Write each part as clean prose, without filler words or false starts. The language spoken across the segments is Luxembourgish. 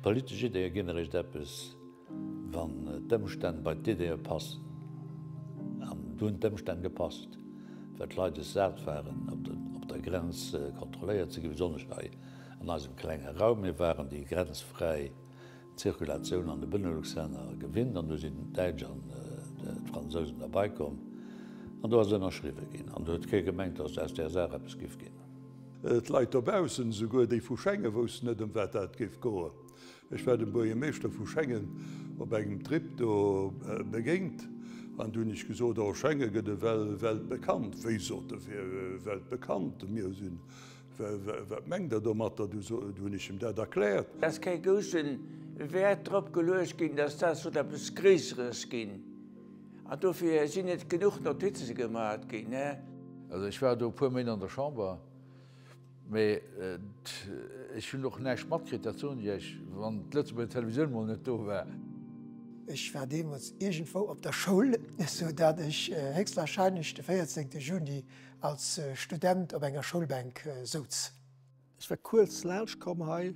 Politesch Ideeë ginn eréischt eppes, wann d'Ëmstänn bei d'Ideeë passen. An do hunn d'Ëmstänn gepasst, well d'Leit es sat waren, op der Grenz kontrolléiert ze ginn, besonnesch hei an eisem klenge Raum. Mir waren déi grenzfräi Zirkulatioun an de Benelux-Länner gewinnt an du sinn d'Däitsch an d'Fransousen derbei komm an do ass ënnerschriwwe ginn an do huet kee gemengt, datt aus där Saach eppes giff ginn. D'Leit dobaussen, esouguer déi vu Schengen, woussten net, ëm wat dat géif goen. Ech war dem Buergermeeschter vu Schengen op engem Trip do begéint an du hunn ech gesot, Oh, Schengen gëtt ewell weltbekannt. Wéi, sot e, weltbekannt? Mir sinn Wat mengt Der domatter? Du hunn ech em dat erkläert. Et ass kee grousse Wäert drop geluecht ginn, dass dat sollt eppes Gréisseres ginn. An dofir sinn net genuch Notize gemat ginn. Also ech war do e puer Méint an der Chamber, mee ech hunn och näischt matkritt, dat soen ech Iech, wann d'Lëtzebuerger Televisioun mol net do war. Ech war deemools iergendwou op der Schoul, sou dat ech héchstwahrscheinlech de 14 Juni Als Student op enger Schoulbänk souz. Ech war kuerz laanscht komm hei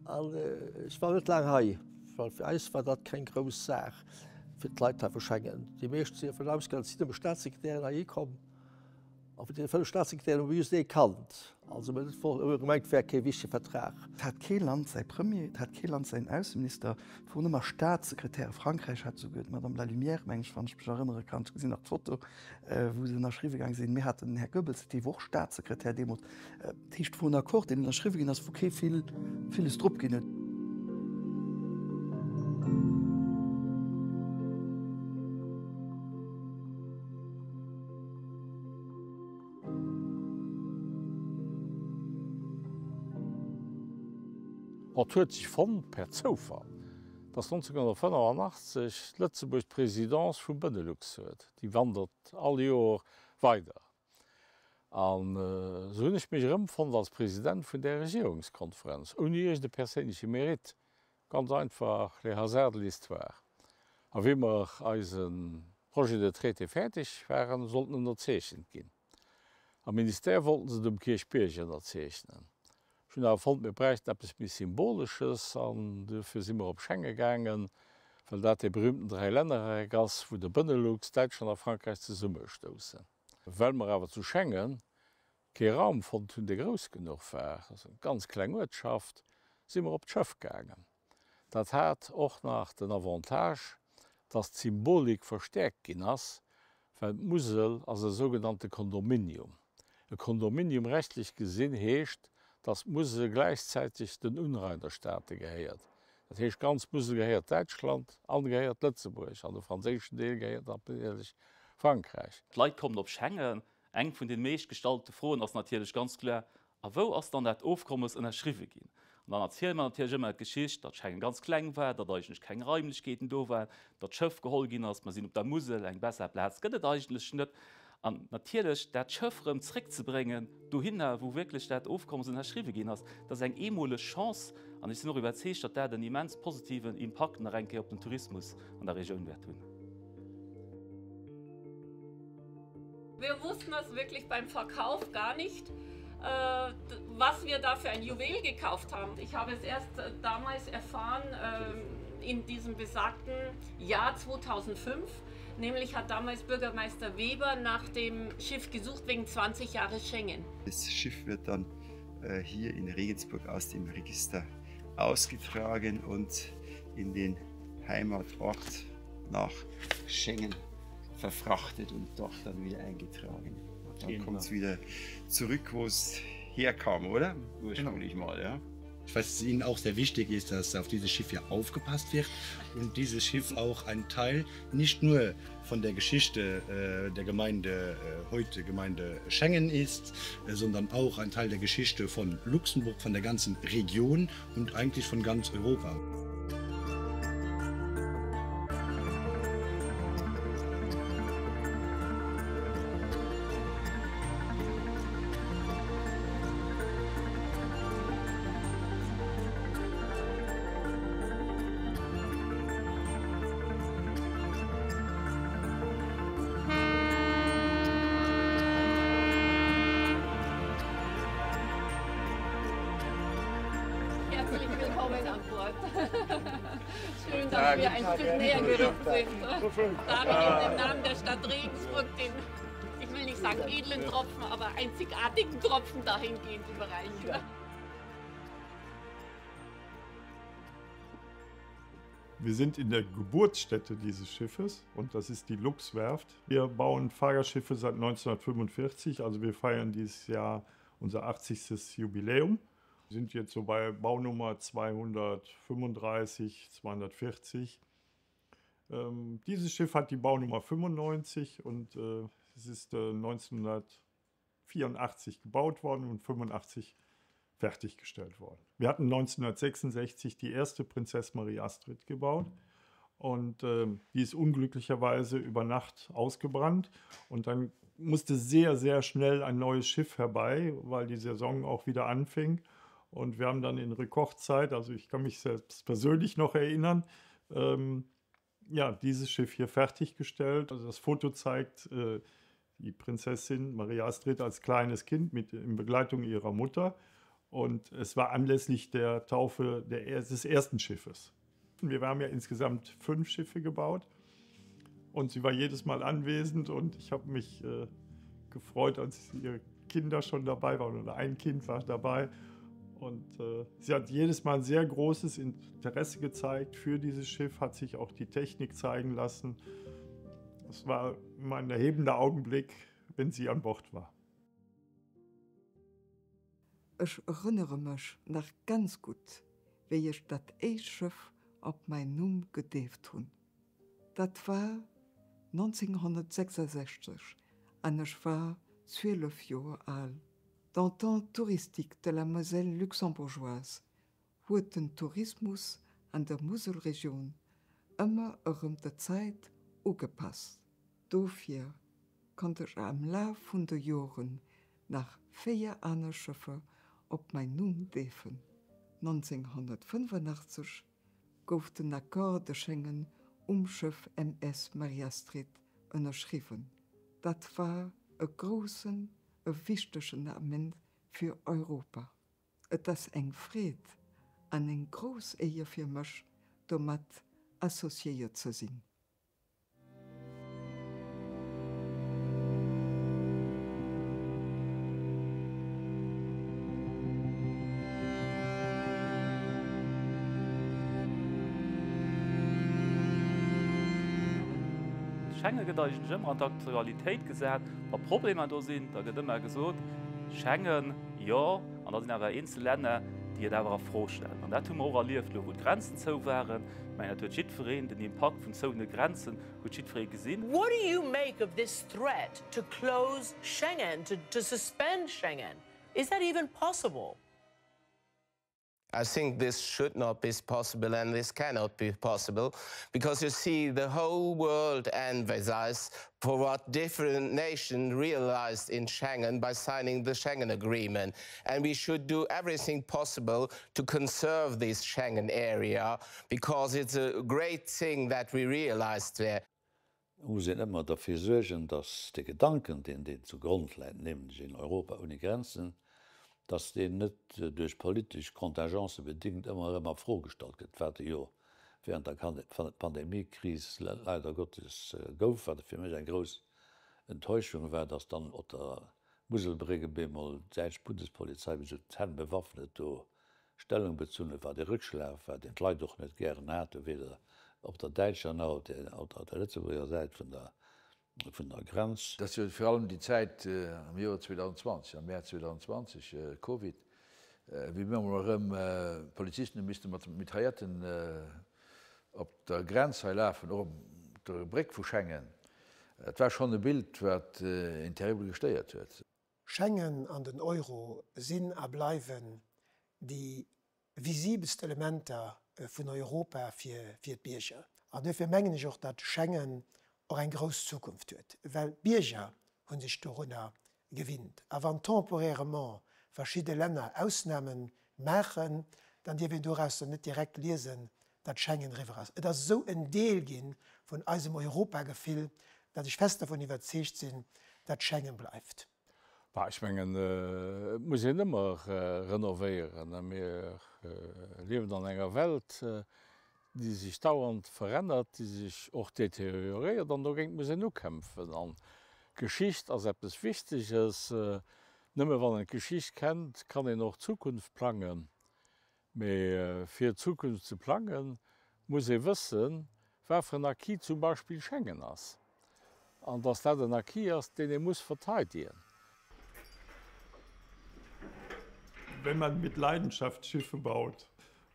an ech war net laang hei, well fir eis war dat keng grouss Saach, fir d'Leit hei vu Schengen. Déi meescht si dervun ausgaangen, et sinn nëmme Staatssekretären heihi komm a vun deene 5 Staatssekretären hu mir just ee kannt. Also mir hu gemengt, et wär kee wichtege Vertrag. Et hat kee Land säi Premier, et hat kee Land säin Ausseminister, et woren ëmmer Staatssekretäre. Frankräich hat souguer d'Madame Lalumière, meng ech, wann ech mech erënnere kann, ech gesinn nach d'Foto, wou se ënnerschriwwe gaang sinn. Mir haten den Här Goebbels, dee wor och Staatssekretär deemools. Dat heescht, et wor en Accord, deen ënnerschriwwe ginn ass, wou kee vill, villes drop ginn huet. Et huet sech fonnt, per Zoufall, datt 1985 Lëtzebuerg d'Presidence vum Benelux huet. Déi wandert all Joer weider. An esou hunn ech mech erëmfonnt als President vun där Regierungskonferenz, ouni iergend e perséinleche Mérite, ganz einfach les hasards de l'histoire. A wéi mer eise Projet de traité fäerdeg waren, sollt en ënnerzeechent ginn. Am Ministère wollten se et um Kierchbierg ënnerzeechnen. Ech hunn awer fonnt, mir bräichten eppes méi Symbolesches an duerfir si mer op Schengen gaangen, well dat dee berühmten Dräilännereck ass, wou de Benelux, Däitschland a Frankräich zesummestoussen. Well mer awer zu Schengen kee Raum fonnt hunn, dee grouss genuch war, dat ass eng ganz kleng Uertschaft, si mer op d'Schëff gaangen. Dat hat och nach den Avantage, dass d'Symbolik verstäerkt ginn ass, well d'Musel ass e sougenannte Kondominium. E Kondominium rechtlech gesinn heescht, dass d'Musel gläichzäiteg den Unrainerstaate gehéiert. Dat heescht, ganz Musel gehéiert Däitschland an gehéiert Lëtzebuerg an de franséischen Deel gehéiert natierlech Frankräich. D'Leit kommen op Schengen. Eng vun den meescht gestallte Froen ass natierlech ganz kloer, A wou ass dann dat Ofkommes ënnerschriwwe ginn? An dann erziele mer natierlech ëmmer d'Geschicht, datt Schengen ganz kleng war, datt eigentlech keng Raimlechkeeten do waren, datt d'Schëff geholl ginn ass, mer sinn op der Musel, eng besser Plaz gëtt et eigentlech net. An natierlech dat Schëff erëm zréckzebréngen dohinner, wou wierklech dat Ofkommes ënnerschriwwe ginn ass, dat ass eng eemoleg Chance. An ech sinn och iwwerzeegt, datt dat en immens positiven Impakt nach eng Kéier op den Tourismus an der Regioun wäert hunn. Wir wussten es wirklich beim Verkauf gar nicht, äh, was wir da für ein Juwel gekauft haben. Ich habe es erst äh, damals erfahren äh, in diesem besagten Jahr 2005. Nämlich hat damals Bürgermeister Weber nach dem Schiff gesucht wegen 20 Jahre Schengen. Das Schiff wird dann äh, hier in Regensburg aus dem Register ausgetragen und in den Heimatort nach Schengen verfrachtet und dort dann wieder eingetragen. Und dann genau. kommt es wieder zurück, wo es herkam, oder? Ursprünglich genau. mal, ja. Ich weiß, dass Ihnen auch sehr wichtig ist, dass auf dieses Schiff hier aufgepasst wird und dieses Schiff auch ein Teil nicht nur von der Geschichte äh, der Gemeinde äh, heute Gemeinde Schengen ist, äh, sondern auch ein Teil der Geschichte von Luxemburg, von der ganzen Region und eigentlich von ganz Europa. Herzlich willkommen an Bord. gefreut. Schön, dass wir ein Stück näher gerückt sind. Darf ich im Namen der Stadt Regensburg den, ich will nicht sagen edlen Tropfen, aber einzigartigen Tropfen dahingehend überreichen. Wir sind in der Geburtsstätte dieses Schiffes und das ist die Luxwerft. Wir bauen Fahrerschiffe seit 1945, also wir feiern dieses Jahr unser 80. Jubiläum. Wir sind jetzt so bei Baunummer 235, 240. Ähm, dieses Schiff hat die Baunummer 95 und äh, es ist äh, 1984 gebaut worden und 85 fertiggestellt worden. Wir hatten 1966 die erste Prinzess Marie Astrid gebaut und äh, die ist unglücklicherweise über Nacht ausgebrannt und dann musste sehr, sehr schnell ein neues Schiff herbei, weil die Saison auch wieder anfing. Und wir haben dann in Rekordzeit, also ich kann mich selbst persönlich noch erinnern, ähm, ja, dieses Schiff hier fertiggestellt. Also das Foto zeigt äh, die Prinzessin Maria Astrid als kleines Kind mit in Begleitung ihrer Mutter. Und es war anlässlich der Taufe der, des ersten Schiffes. Wir haben ja insgesamt fünf Schiffe gebaut und sie war jedes Mal anwesend und ich habe mich äh, gefreut, als ihre Kinder schon dabei waren oder ein Kind war dabei. Und äh, sie hat jedes Mal ein sehr großes Interesse gezeigt für dieses Schiff, hat sich auch die Technik zeigen lassen. Es war immer ein erhebender Augenblick, wenn sie an Bord war. Ech erënnere mech nach ganz gutt, wéi ech dat éischt Schëff op mäin Numm gedeeft hunn. Dat war 1966 an ech war 12 Joer al. D'Entente touristique de la Moselle luxembourgeoise huet den Tourismus an der Muselregioun ëmmer erëm der Zäit ugepasst. Dofir konnt ech am Laf vun de Joren nach 4 aner Schëffer op mäin Numm deefen. 1985 gouf den Accord de Schengen um Schëff MS Marie-Astrid ënnerschriwwen. Dat war e groussen, e wichtegen Ament fir Europa. Et ass eng Freed an eng grouss Éier fir mech, domat associéiert ze sinn. Schengen gëtt eigentlech ëmmer an d'Aktualitéit gesat, wa Problemer do sinn, da gëtt ëmmer gesot, Schengen, jo, an da sinn awer eenzel Länner, déi et awer a Fro stellen. An dat hu mer och erlieft elo, wou d'Grenzen zou waren. Ech mengen, dat huet jiddwereen, den Impakt vun zouene Grenzen huet jiddweree gesinn. What do you make of this threat to close Schengen, to to suspend Schengen? Is that even possible? I think this should not be possible and this cannot be possible because you see the whole world envies for what different nations realized in Schengen by signing the Schengen Agreement. And we should do everything possible to conserve this Schengen area because it's a great thing that we realized there. Et muss een ëmmer derfir suergen, datt de Gedanken, deen deem zu Grond läit, nämlech een Europa ouni Grenzen, datt deen net duerch politesch Contingencë bedingt ëmmer erëm a Fro gestallt gëtt, wat e jo während der Pandemiekris leider Gottes gouf, wat fir mech eng grouss Enttäuschung war, datt dann op der Muselbréck op eemol d'däitsch Bundespolizei bis un d'Zänn bewaffnet do Stellung bezunn huet, wat e Rückschlag war, deen d'Leit och net gären haten, weder op der däitscher nach op der Lëtzebuerger Säit vun der vun der Grenz. Dat ass jo virun allem déi Zäit am Joer 2020, am Mäerz 2020, Covid, wéi mir emol erëm Polizisten hu misste mat Mitrailletten op der Grenz hei lafen, och op der Bréck vu Schengen. Dat war schonn e Bild, wat een terribel gestéiert huet. Schengen an den Euro sinn a bleiwen déi visibelst Elementer vun Europa fir d'Bierger. An duerfir mengen ech och, datt Schengen och eng grouss Zukunft huet, well d'Bierger hu sech dorunner gewinnt. A wann temporairement verschidde Länner Ausnahme maachen, dann dierf een dorausser net direkt liesen, datt Schengen eriwwer ass. Et ass esou en Deel gi vun eisem Europagefill, datt ech fest dervun iwwerzeegt sinn, datt Schengen bleift. Bah, ech mengen, et muss een ëmmer renovéieren. Mir. liewen an enger Welt, déi sech dauernd verännert, déi sech och deterioréiert, an dogéint muss een ukämpfen. An d'Geschicht ass eppes Wichteges. Nëmme wann een d'Geschicht kennt, kann een och d'Zukunft plangen. Mee fir d'Zukunft ze plangen, muss ee wëssen, wat fir en Acquis zum Beispill Schengen ass, an dass dat en Acquis ass, deen ee muss verteidegen. Wenn man mit Leidenschaft Schiffe baut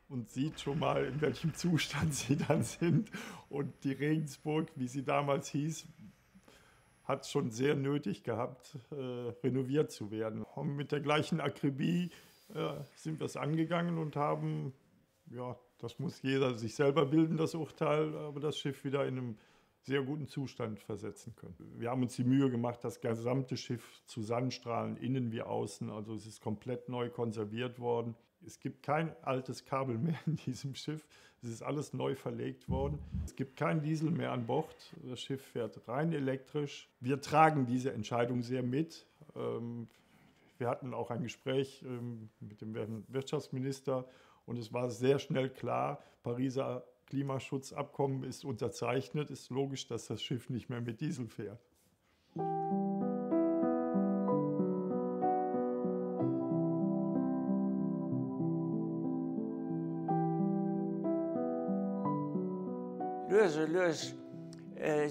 und sieht schon mal, in welchem Zustand sie dann sind und die Regensburg, wie sie damals hieß, hat schon sehr nötig gehabt, äh, renoviert zu werden. Und mit der gleichen Akribie äh, sind wir es angegangen und haben, ja, das muss jeder sich selber bilden, das Urteil, aber das Schiff wieder in einem sehr guten Zustand versetzen können. Wir haben uns die Mühe gemacht, das gesamte Schiff zu Sandstrahlen, innen wie außen. Also es ist komplett neu konserviert worden. Es gibt kein altes Kabel mehr in diesem Schiff. Es ist alles neu verlegt worden. Es gibt kein Diesel mehr an Bord. Das Schiff fährt rein elektrisch. Wir tragen diese Entscheidung sehr mit. Ähm, wir hatten auch ein Gespräch ähm, mit dem Wirtschaftsminister und es war sehr schnell klar, Pariser Klimaschutzabkommen ist unterzeichnet, ist logisch, dass das Schiff nicht mehr mit Diesel fährt. Lues a lues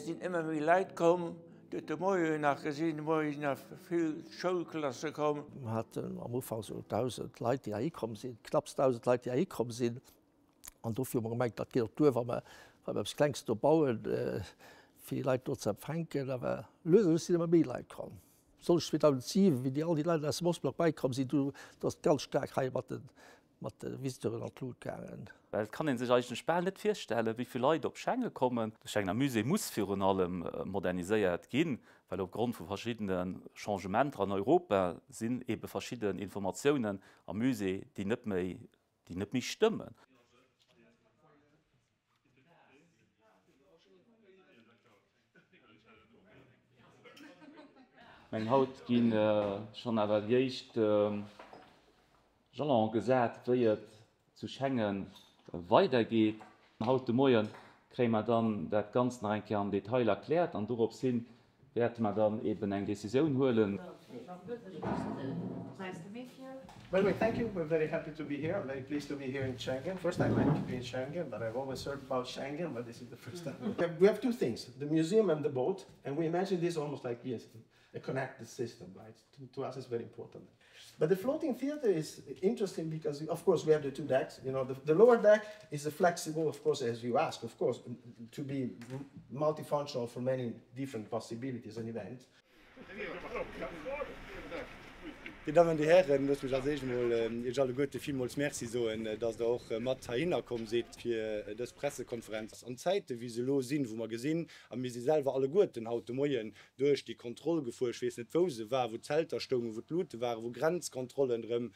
sinn ëmmer méi Leit komm. Dir hutt de Moien nach gesinn, de Moie sinn nach vill Schoulklasse komm. Mer haten am Ufank esou 1.000 Leit, déi heihi komm sinn, knapps 1.000 Leit, déi heihi komm sinn. An dofir hu mer gemengt, dat geet och duer, wa mer, wa mer eppes Klengs do bauen, fir déi Leit do ze empfänken. Awer lues a lues sinn ëmmer méi Leit komm. Besonnesch 2007, wéi déi all déi Leit aus dem Ostblock bäikomm sinn, do ass et ganz staark hei mat de, mat de Visiteuren an d'Lut gaangen. Well et kann ee sech eigentlech bal net virstellen, wéi vill Leit op Schengen kommen. De Schengener Musée muss virun allem moderniséiert ginn, well opgrond vu verschiddene Changementer an Europa sinn eebe verschidden Informatiounen am Musée, déi net méi déi net méi stëmmen. Mengen haut gi schonn awer déi éischt Jalone gesat, wéi et zu Schengen weidergeet. Haut de Moie kréie mer dann dat Ganzt nach eng Kéier am Detail erkläert an dorops hin wäerte mer dann eben eng Decisioun huelen. Nice to meet you. By the way, thank you. We're very happy to be here. I'm very pleased to be here in Schengen. First time I'm to be in Schengen, but I've always heard about Schengen, but this is the first time. We have two things, the museum and the boat, and we imagine this almost like yes, a connected system, right? To, to us, it's very important. But the floating theater is interesting because, of course, we have the two decks. You know, the, the lower deck is a flexible, of course, as you ask, of course, to be multifunctional for many different possibilities and events. Dir Dammen an Dir Hären, loosst mech als éischt emol Iech alleguerte villmools Merci soen, dass Der och mat heihinner komm sidd fir dës Pressekonferenz. An Zäite wéi se elo sinn, wou mer gesinn, a mir si selwer alleguerten haut de Moien duerch déi Kontroll gefuer, ech weess net wou se war, wou d'Zelter stoungen, wou d'Lute waren, wou Grenzkontrollen erëm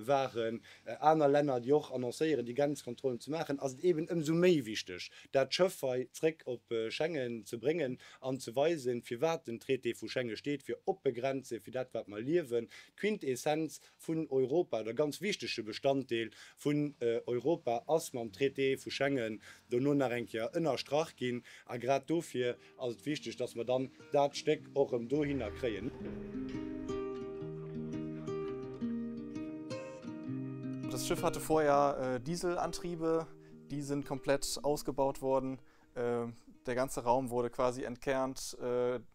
waren, aner Länner, déi och annoncéieren, déi Grenzkontrollen ze maachen, ass et eeben ëmsou méi wichteg, dat Schëff hei zréck op Schengen ze bréngen an ze weisen, firwat den Traité vu Schengen steet, fir oppe Grenzen, fir dat wat mer liewen, d'Quintessenz vun Europa oder ganz wichtege Bestanddeel vun Europa ass mam Traité vu Schengen dono nach eng Kéier ënnerstrach ginn. A grad dofir ass et wichteg, dass mer dann dat Stéck och erëm dohinner kréien. Das Schiff hatte vorher Dieselantriebe, die sind komplett ausgebaut worden. Der ganze Raum wurde quasi entkernt,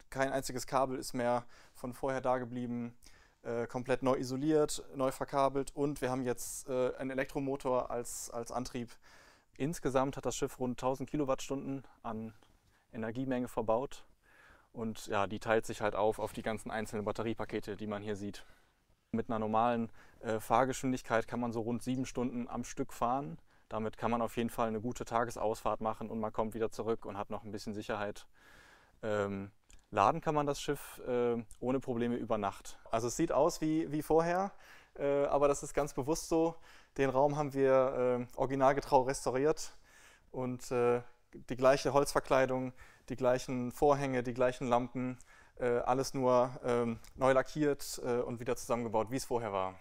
kein einziges Kabel ist mehr von vorher da geblieben. Komplett neu isoliert, neu verkabelt und wir haben jetzt einen Elektromotor als, als Antrieb. Insgesamt hat das Schiff rund 1000 Kilowattstunden an Energiemenge verbaut und ja, die teilt sich halt auf auf die ganzen einzelnen Batteriepakete, die man hier sieht. Mit einer normalen äh, Fahrgeschwindigkeit kann man so rund sieben Stunden am Stück fahren. Damit kann man auf jeden Fall eine gute Tagesausfahrt machen und man kommt wieder zurück und hat noch ein bisschen Sicherheit. Ähm, laden kann man das Schiff äh, ohne Probleme über Nacht. Also es sieht aus wie, wie vorher, äh, aber das ist ganz bewusst so. Den Raum haben wir äh, originalgetreu restauriert und äh, die gleiche Holzverkleidung, die gleichen Vorhänge, die gleichen Lampen, äh, alles nur äh, neu lackiert äh, und wieder zusammengebaut, wie es vorher war.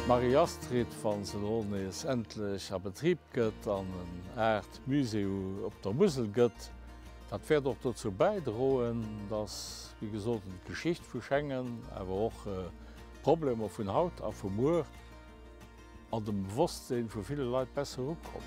D'Marie-Astrid, wa se elo nees endlech a Betrib gëtt an en Aart Musée op der Musel gëtt, dat wäert och dozou bäidroen, datt, wéi gesot, d'Geschicht vu Schengen, awer och d'Problemer vun haut a vu muer an dem Bewosstsinn vu ville Leit besser ukommen.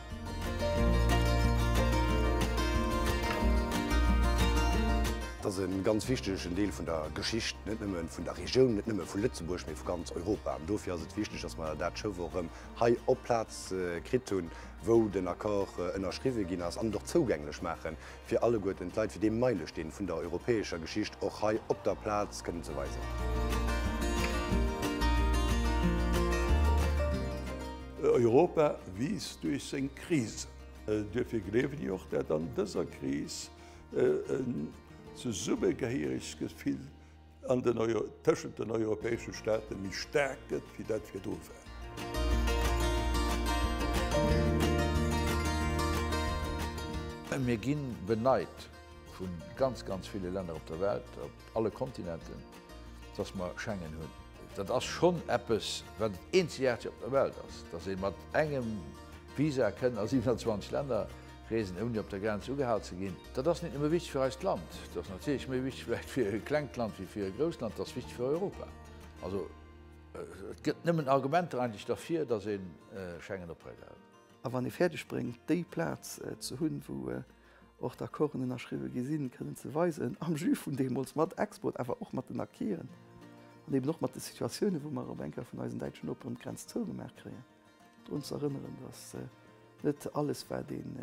Et ass e ganz wichtegen Deel vun der Geschicht, net nëmme vun der Regioun, net nëmme vu Lëtzebuerg, mee vu ganz Europa. An dofir ass et wichteg, dass mer dat Schëff och erëm hei op d'Plaz kritt hunn, wou den Accord ënnerschriwwe ginn ass, an et och zougänglech maache fir alleguerten d'Leit, fir dee Meilesteen vun der europäescher Geschicht och hei op der Plaz kënnen ze weisen. Europa wiisst duerch seng Krisen. Duerfir gleewen ech och, dat an dëser Kris en Zesummegehéieregsgefill an den tëschent den europäesche Staate méi staark gëtt, wéi dat virdru war. Mir gi beneit vu ganz, ganz ville Länner op der Welt, op alle Kontinenten, dass mer Schengen hunn. Dat ass schonn eppes, wat et eenzegaarteg op der Welt ass, dass ee mat engem Visa kënn a 27 Länner reesen, ouni op der Grenz ugehal ze ginn. Dat ass net nëmme wichteg fir eist Land, dat ass natierlech méi wichteg vläicht fir e klengt Land wéi fir e grousst Land, dat ass wichteg fir Europa. Also et gëtt nëmmen Argumenter eigentlech derfir, datt ee Schengen oprechterhält. A wann ee fäerdeg bréngt, déi Plaz ze hunn, wou och d'Accorden ënnerschriwwe gi sinn, kënnen ze weisen, am Jus vun deemools mat Export, awer och mat den Acquisen an eben och mat de Situatiounen, wou mer op eng Kéier vun eisen däitschen Noperen d'Grenz zougemaach kréien, drun ze erënneren, datt net alles, wat een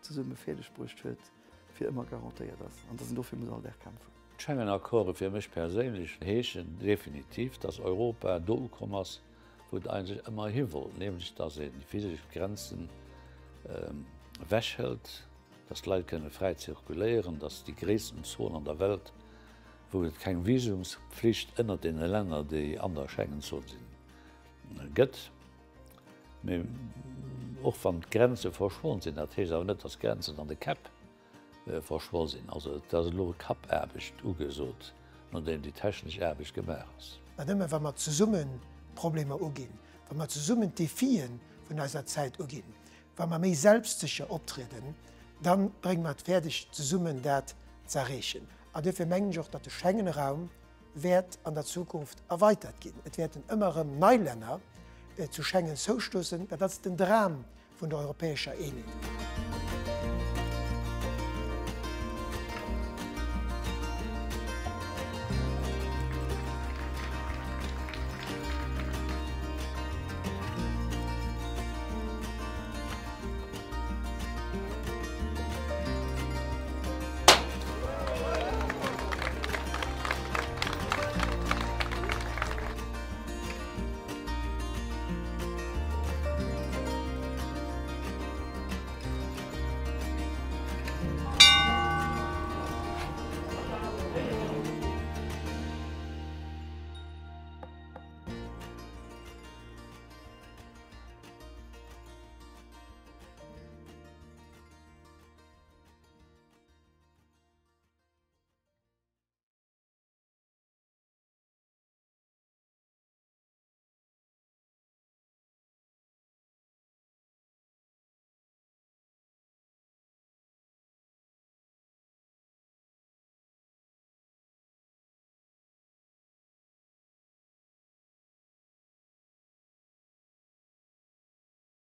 zesumme fäerdeg bruecht huet, fir ëmmer garantéiert ass an datt een dofir muss all Dag kämpfen. D'Schengen-Accorde fir mech perséinlech heeschen definitiv, datt Europa do ukomm ass, wou et eigentlech ëmmer hi wollt, nämlech datt een déi physesch Grenzen ewechhëlt, datt d'Leit kënne fräi zirkuléieren, datt déi gréissten Zon an der Welt, wou et keng Visumspflicht ënnert deene Länner, déi an der Schengen-Zon sinn, gëtt. Mee och wann d'Grenze verschwonn sinn, dat heescht awer net, datt d'Grenzen an de Käpp verschwoll sinn. Also et ass elo Kappaarbecht ugesot, nodeem déi technesch Aarbecht gemaach ass. Mä nëmme wa mer zesummen d'Problemer uginn, wa mer zesummen d'Defie vun eiser Zäit uginn, wa mer méi selbstsécher optrieden, da brénge mer et fäerdeg, zesummen dat z'erreechen. An duerfir mengen ech och, datt de Schengen-Raum wäert an der Zukunft erweitert ginn. Et wäerten ëmmer erëm nei Länner zu Schengen zoustoossen. Dat ass den Dram vun der europäescher Eenheet.